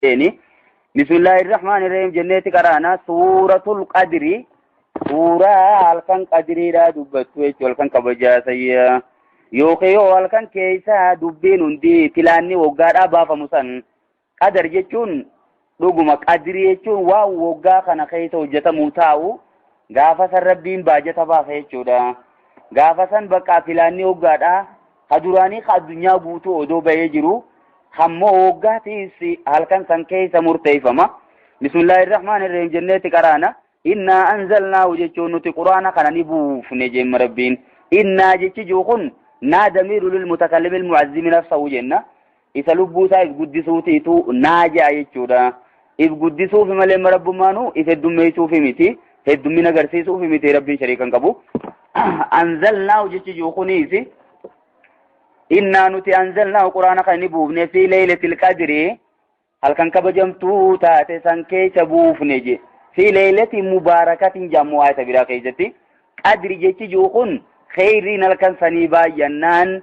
Jeeni bismillahir rahmanir rahim jenneeti qaraana. Suuratul qadri, suuraa halkan qadriidhaa dubbattu jechuudha. Halkan kabajaa sayyaa yookiin yoo halkan keessa dubbiin hundi filaanni waggaadhaa baafamu san. Qadar jechuun dhuguma, qadrii jechuun waan waggaa kana keessa hojjetamuu taa'u gaafa san Rabbiin baajata baasa jechuudha. Gaafa san bakka filaanni waggaadhaa ka duraanii ka addunyaa guutuu odoo bahee jiru hammoo waggaatiis halkan san keessa murteeffama. Bismillahir rahmanir rahim jenneeti qaraana. Innaa anzalnaahu jechuun nuti quraana kana ni buufne jemma Rabbiin. Innaa jechi jiru kun naa damiiru lil mutakallimil mu'azzimi nafsahu jenna. Isa lubbuu isaa if guddisuutiitu naa ja'a jechuudha. If guddisuufi malee rabbummaanuu if heddummeessuufi miti. Heddummina agarsiisuufi miti, Rabbiin shariikan qabu. Anzalnaahu jechi jiru kuniis innaa nuti anzalnaahu quraana kana ni buufne fi leeylatil qadri, halkan kabajamtuu taate san keessa buufne je. Fi leeylati mubaarakatin jaammoo ayata biraa keessatti. Qadri jechi jiru kun kheyriin halkan sanii baay'annaan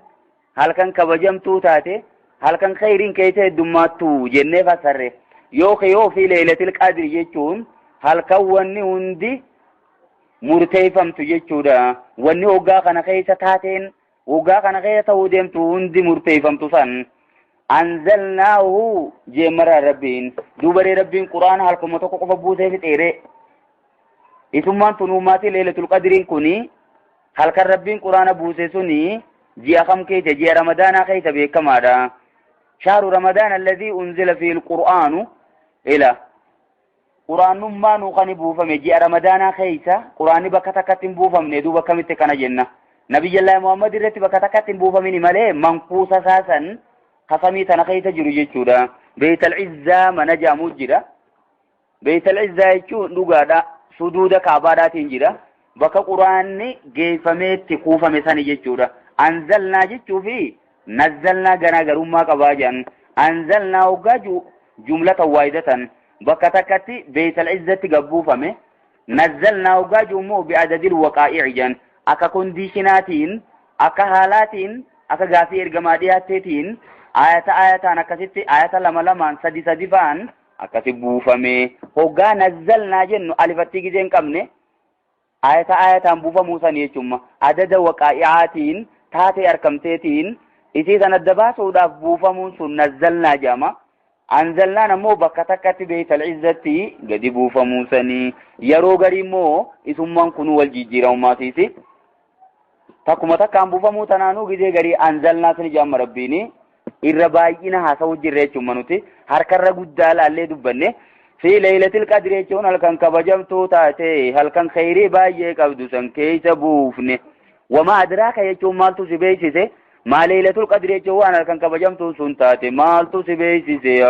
halkan kabajamtuu taate, halkan kheyriin keessa heddummaattu jennee fassarre. Yookiin yoo fi leeylatil qadri jechuun halkan wanni hundi murteeffamtu jechuudha. Wanni waggaa kana keessa taateen waggaa kana keessa ta'uu deemtu hundi murteeffamtu san anzalnaahu jeemmaraa Rabbiin. Duubaree Rabbiin quraana halkuma tokko qofa buusee fixeere. Isummaan tunuumaatii leelatul qadriin kuni halkan Rabbiin quraana buuse suni ji'a kam keessa? Ji'a Ramadaanaa keessa beekamaadha. Shahru Ramadaan alladhii unzila fihi alqur'aanu ila quraanummaa nu kan buufame ji'a Ramadaanaa keessa. Quraanni bakka takkatti hin buufamne. Duuba akkamitti kana jenna? Nabiyyallaahi Muhammad irratti bakka takkatti hin buufamini malee mankuusa saasan kasamii tana keessa jiru jechuudha. Beeytal Izzaa mana jaamuu jira. Beeytal Izzaa jechuun dhugaadha. Suduuda Kaabaadhaatiin jira. Bakka quraanni geeffameetti kuufame sani jechuudha. Anzalnaa jechuu fi nazzalnaa garaagarummaa qabaa jedhan. Anzalnaa hoggaa jumlatan waahidatan bakka takkatti Beeytal Izzatti gabbuufame. Nazzalnaa hoggaa jiru immoo bi'adadil waqaa'i'i jedhan. Akka conditionaatiin, akka haalaatiin, akka gaafii ergamaa dhiyaatteetiin ayata ayataan akkasitti ayata lama lamaan, sadi sadi fa'an akkasi buufame. Hoggaa nazzalnaa jennu alifattii gizee hin qabne ayata ayataan buufamuu sani jechuudha. Adada waqaa'i'aatiin taatee arkamteetiin isii san adda baasuudhaaf buufamuun sun nazzalnaa jedhama. Anzalnaan ammoo bakka takkatti Beeytal Izzatti gadi buufamuu sanii. Yeroo garii immoo isummaan kunuu wal jijjiiramumaasiisi. Takkuma takkaan buufamuu tanaanuu gizee garii anzalnaa sini jedhama Rabbiini. Irra baay'ina haasa'uu jirra jechuun nuti harkarra guddaa laallee dubbanne. Fi leeylatil qadri jechuun halkan kabajamtuu taate, halkan kheyrii baay'ee qabdu san keessa buufne. Wamaa adraaka jechuun maaltu si beeksise? Maa leeylatul qadri jechuun waan halkan kabajamtuu sun taate maaltu si beeksise?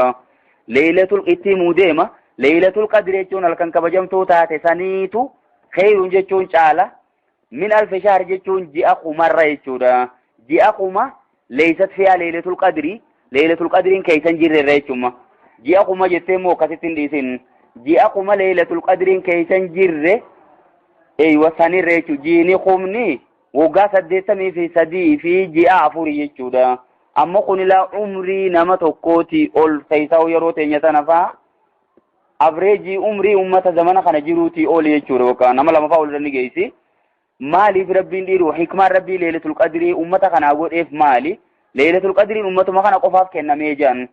Leeylatul itti himuu deema. Leeylatul qadri jechuun halkan kabajamtuu taate saniitu kheyruun jechuun caala. Min alfi shahr jechuun ji'a kumarra jechuudha. Ji'a 1000 leeysat fiyaa leeylatul qadri, leeylatul qadriin keeysan jirrerra jechuudha. Ji'a 1000 jettee immoo akkasitti hin dhiisin. Ji'a 1000 leeylatul qadriin keeysan jirre eeywa sanirra jechuudha. Jiini kumni waggaa 83 fi ji'a 4 jechuudha. Amma kun ilaa umrii nama tokkooti ol keessaa yeroo teenya tana faa average umrii ummata zamana kana jiruutii ol jechuudha. Bakka nama lama faa ol ni geessi. Maaliif Rabbiin dhiiru hikmaan Rabbii leelatul qadrii ummata kanaa godheef maali? Leelatul qadriin ummatuma kana qofaaf kennamee jedhan.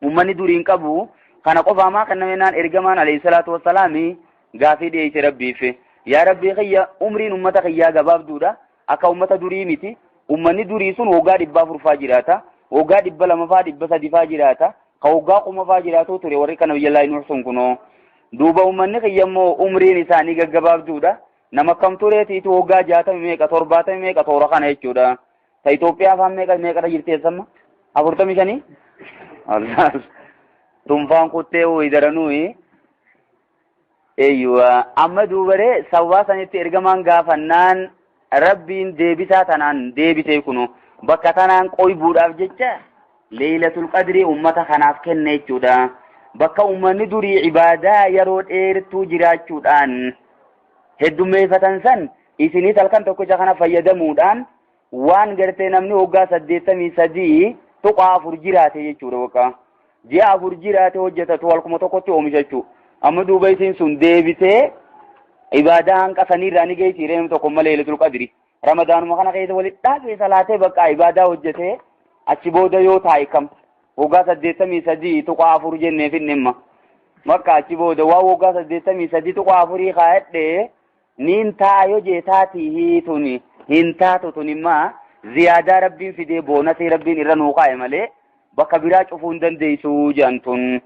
Ummanni duriin qabu kana qofaa maa kenname naan ergamaan alayhi salaatu wassalaami gaafii dhiyeesse Rabbiif. Yaa Rabbii kiyya, umriin ummata kiyyaa gabaabduudha. Akka ummata durii miti. Ummanni durii sun waggaa 400 faa jiraata. Waggaa 200 faa, 300 faa jiraata. Ka waggaa 1000 faa jiraatu ture warri kana biyya laa sun kunoo. Duuba ummanni kiyya immoo umriin isaanii gaggabaabduudha. Nama kam tureetiitu waggaa 60 meeqa, 70 meeqa toora kana jechuudha. Ta Itoophiyaa afaan meeqa meeqadha jirti eessamma? 45? Tunfaan kuttee ho'i daranuuyi. Eeyyuwa amma duubaree sababaa sanitti ergamaan gaafannaan Rabbiin deebisaa tanaan deebisee kunu bakka tanaan qoybuudhaaf jecha leeylatul qadrii ummata kanaaf kenne jechuudha. Bakka ummanni durii ibaadaa yeroo dheertuu jiraachuudhaan heddummeeffatan san isinis halkan tokkicha kana fayyadamuudhaan waan gartee namni waggaa 83.4 jiraate jechuudha bakka. Ji'a 4 jiraate hojjetatu halkuma tokkotti oomisha jechuudha. Amma duuba isiin sun deebitee ibaadaa hanqa saniirraa ni geessi reemu tokko malee Leelatul Qadri. Ramadaanuma kana keessa walitti dhaabee salaatee bakka ibaadaa hojjetee achi booda yoo taa'e kam waggaa 83.4 jennee finne imma. Bakka achi booda waa waggaa 83.4 kaa'adhee niin taa'a yoo jee taatii hiituni hin taatu tun immaa ziyaadaa rabbiin fidee boonasii rabbiin irra nuu kaa'e malee bakka biraa cufuu hin dandeessu jedhan tun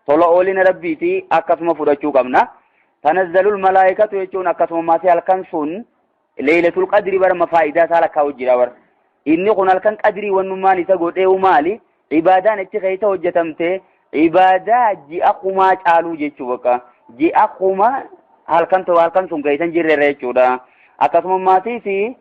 tola oolina rabbiiti akkasuma fudhachuu qabna. Tanazzalul malaayikatu jechuun akkasuma maasii halkan sun leeylatul qadri bara faayidaa isaa lakkaa'u jira bara. Inni kun halkan qadrii wannummaan isa godhee maali? Ibaadaan itti keessa hojjetamte ibaadaa ji'a kumaa caaluu jechuu bakka ji'a kuma halkan halkan sun keessa hin jirre jechuudha. Akkasuma maatii fi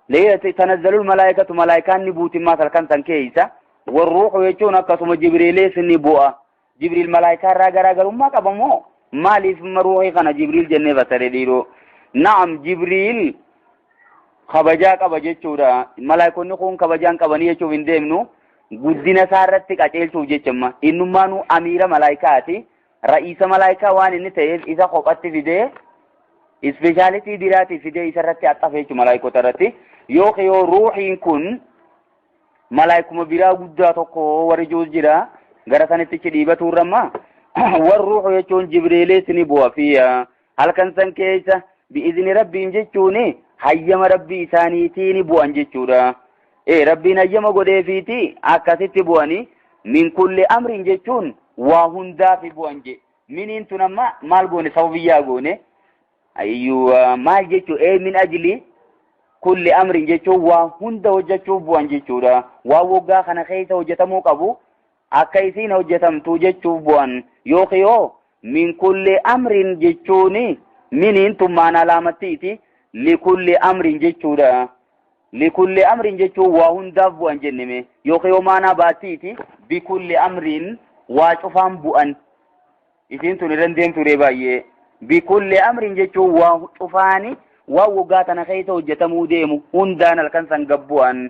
leeylati tanazzalul malaayikatu malaayikaan ni buuti maas halkan san keessa. Warruuxu jechuun akkasuma jibriilees ni bu'a. Jibriil malaayikaa irraa garaagarummaa qaba moo maaliif ruuxii kana Jibriil jennee fassare dhiiroo? Na'am Jibriil kabajaa qaba jechuudha. Malaayikonni kun kabajaan qabanii jechuuf hin deemnu. Guddina isaa irratti qaceelchuuf jecha amma innummaanuu amiira malaayikaati. Ra'iisa malaayikaa waan inni ta'eef isa kophatti fidee ispeeshaalitii biraatii fidee isa irratti axxafe jechuudha malaayikota irratti. Yookiin yoo ruuxiin kun malaayikuma biraa guddaa tokko warri jiruus jira gara sanittichi dhiibatu irramma warri ruuxu jechuun jibriilis ni bu'a fi halkan san keessa bi'izni rabbiin jechuun hayyama rabbii isaaniitiin bu'an jechuudha. Ee rabbiin hayyama godheefiiti akkasitti bu'ani min kulli amrin jechuun waa hundaafi bu'an je. Miniin tun amma maal goone sababiyyaa goone Ayyuwa maal jechuu ee min ajli kulli amrin jechuun waa hunda hojjechuuf bu'an jechuudha. Waan waggaa kana keessa hojjetamuu qabu akka isiin hojjetamtu jechuuf bu'an yookiin yoo min kulli amrin jechuun miniin tun maanaa laamattiiti likulli amrin jechuudha. Likulli amrin jechuun waa hundaaf bu'an jenneme yookiin yoo maanaa baattiiti bikulli amrin waa cufaan bu'an. Isiin tun irra hin deemtu ree baay'ee. Bikulli amrin jechuun waa cufaani waan waggaa tana keessa hojjetamuu deemu hundaan halkan san gabbu'an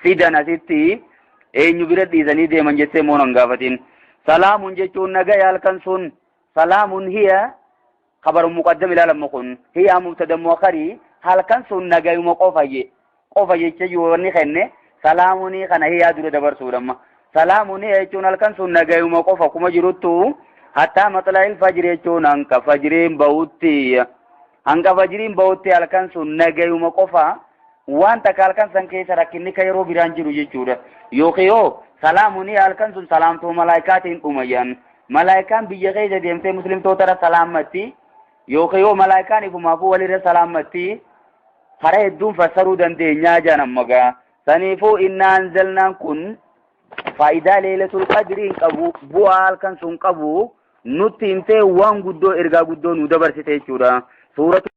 fidan asitti eenyu bira dhiisanii deeman jettee moo nan gaafatin. Salaamun jechuun nagaya halkan sun salaamun hiya kabaru muqaddam ilaalamma kun hiya mubtada muakhari halkan sun nagayuma qofa je qofa jecha yoo wanni kenne salaamunii kana hiyaa dura dabarsuudha amma salaamunii jechuun halkan sun nagayuma qofa kuma jiruttu hattaa maxla'il fajri jechuun hanqa fajriin bahutti hanqa fajriin bahutti halkan sun nagayuma qofa waan takka halkan san keessa rakkinni ka yeroo biraan jiru jechuudha yookiin yoo salaamunii halkan sun salaamtuu malaayikaatiin dhumayyan malaayikaan biyya keessa deemtee muslimtoota irra salaammatti yookiin yoo malaayikaan ifumaafuu walirra salaammatti karaa hedduun fassaruu dandeenyaa jedhan amma gaa. Saniifuu inna anzalnaan kun faayidaa leelatul qadriin qabu bu'aa halkan sun qabu nutti himtee waan guddoo ergaa guddoo nu dabarsite jechuudha. Suuratu